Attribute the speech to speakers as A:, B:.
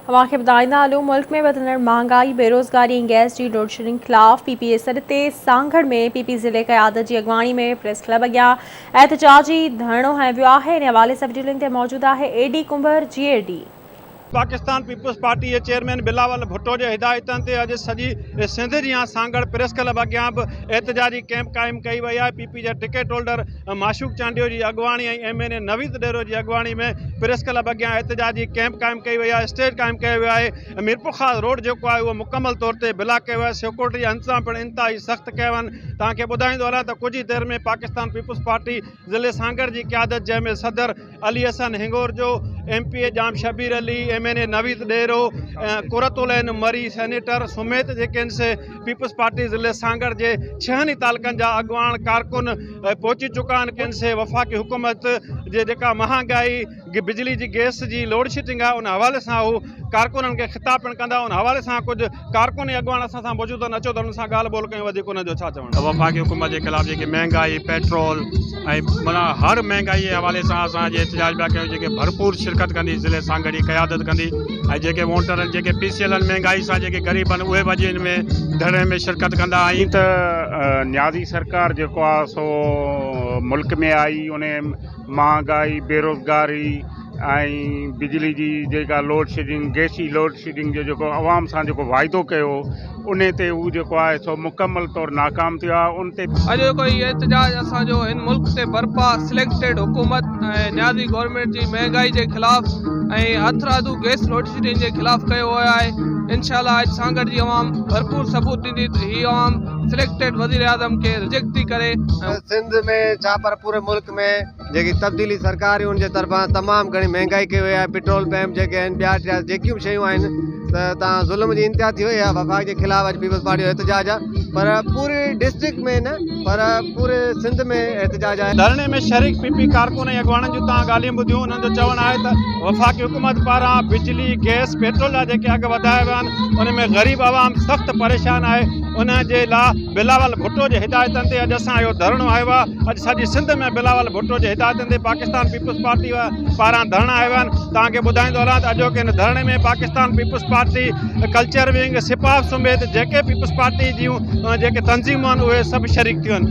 A: اوهان کي ٻڌائيندا هلون ملڪ ۾ وڌندڙ مهانگائي، بيروزگاري ۽ گئس جي لوڊشيڊنگ خلاف پي پي جي سڏ تي سانگهڙ ۾ پي پي ضلعي قيادت جي اڳواڻي ۾ پريس ڪلب اڳيان احتجاجي ڌرڻو هنيو ويو آهي ان حوالي سان وڊيو لنڪ تي موجود آهي A D Kumbhar G A D.
B: Pakistan Peoples Party جي چيئرمين بلاول ڀٽو جي هدايتن تي اڄ سڄي سنڌ جيان سانگهڙ پريس ڪلب اڳيان به احتجاجي ڪئمپ قائم ڪئي وئي آهي پي پي جي ٽڪيٽ هولڊر معشوق چانڊيو جي اڳواڻي ۽ ايم اين اي نويد ڏيرو جي اڳواڻي ۾ پريس ڪلب اڳيان احتجاجي ڪئمپ قائم ڪئي وئي آهي اسٽيج قائم ڪيو ويو آهي ميرپورخاص روڊ جيڪو آهي اهو مڪمل طور تي بلاڪ ڪيو ويو آهي سيڪورٽي جا انتظام پڻ انتهائي سخت ڪيا ويا آهن توهان کي ٻڌائيندو هلان ته ڪجهه ئي دير ۾ پاڪستان پيپلز پارٽي ضلعي سانگهڙ جي قيادت جنهن ۾ صدر Ali Hassan Hingorjo, M P A Jam Shabbir Ali, M N A Naveed Dero, Qurat ul Ain Marri senator سميت جيڪي آهن سي پيپلز پارٽي ضلعي سانگهڙ جي ڇهن ئي تعلقن جا اڳواڻ ڪارڪن پهچي چڪا آهن ڪن سي وفاقي حڪومت جي جيڪا مهانگائي بجلي جي گئس جي لوڊشيڊنگ آهي ان حوالي سان هو ڪارڪنن کي خطاب پڻ ڪندا ان حوالي سان ڪجهه ڪارڪن ۽ اڳواڻ اسان سان موجود آهن اچو ته انهن سان ڳالهه ٻولهه ڪيون وڌيڪ انهن جو ڇا چوڻ آهي.
C: وفاقي حڪومت جي خلاف جيڪي مهنگائي پيٽرول ۽ معنيٰ هر مهنگائي جي حوالي سان اسان اڄ احتجاج پيا ڪيون جيڪي ڀرپور شرڪت ڪندي ضلعي سانگهڙ جي قيادت ڪندي ۽ جيڪي ووٽر آهن جيڪي پي سي ايل آهن مهنگائي سان جيڪي غريب آهن اهي به اڄ ان ۾ ڌرڻي ۾ شرڪت ڪندا ۽
D: ته نيازي سرڪار جيڪو آهي سو ملڪ ۾ آئي ان مهانگائي بيروزگاري ۽ بجلي جي جيڪا لوڊشيڊنگ گئسي لوڊشيڊنگ جو جيڪو عوام سان جيڪو واعدو ڪيو انهي تي هو جيڪو آهي سو مڪمل طور ناڪام ٿيو آهي ان تي.
E: اڄوڪو هي احتجاج اسان جو هن ملڪ تي برپا سليڪٽيڊ حڪومت ۽ نيازي گورنمينٽ جي مهنگائي جي خلاف ۽ هٿرادو گئس لوڊشيڊنگ جي خلاف ڪيو ويو آهي انشاء الله اڄ سانگهڙ جي عوام ڀرپور ثبوت ڏيندي ته هي عوام سليڪٽيڊ وزيراعظم کي رجيڪٽ ٿي ڪري ۽.
F: سنڌ ۾ ڇا پر پوري ملڪ ۾ جيڪي تبديلي سرڪار هئي ان جي طرفان تمام گهڻي مهنگائي ڪئي وئي آهي پيٽرول پمپ جيڪي آهن ٻيا ٽيا جيڪيون به شيون آهن ته تان ظلم جي انتها ٿي وئي آهي وفاق جي خلاف اڄ پيپلز پارٽي جو احتجاج آهي پر پوري ڊسٽرڪٽ ۾ نه پر پوري سنڌ ۾ احتجاج آهي.
B: ڌرڻي ۾ شريڪ پي پي ڪارڪن ۽ اڳواڻن جون تان ڳالهيون ٻڌيون انهن جو چوڻ آهي ته وفاقي حڪومت پاران بجلي گئس پيٽرول جا جيڪي اگهه وڌايا ويا آهن ان ۾ غريب عوام سخت پريشان آهي ان جي لا بلاول ڀٽو جي هدايتن تي اڄ اسان اهو ڌرڻو هنيو آهي، اڄ سڄي سنڌ ۾ بلاول ڀٽو جي هدايتن تي پاڪستان پيپلز پارٽي پاران ڌرڻا هنيا ويا آهن، توهان کي ٻڌائيندو هلان ته اڄوڪي هن ڌرڻي ۾ Pakistan Peoples Party, culture wing, سپاف سميت جيڪي پيپلز پارٽي جون جيڪي تنظيمون آهن اهي سڀ شريڪ ٿيون آهن.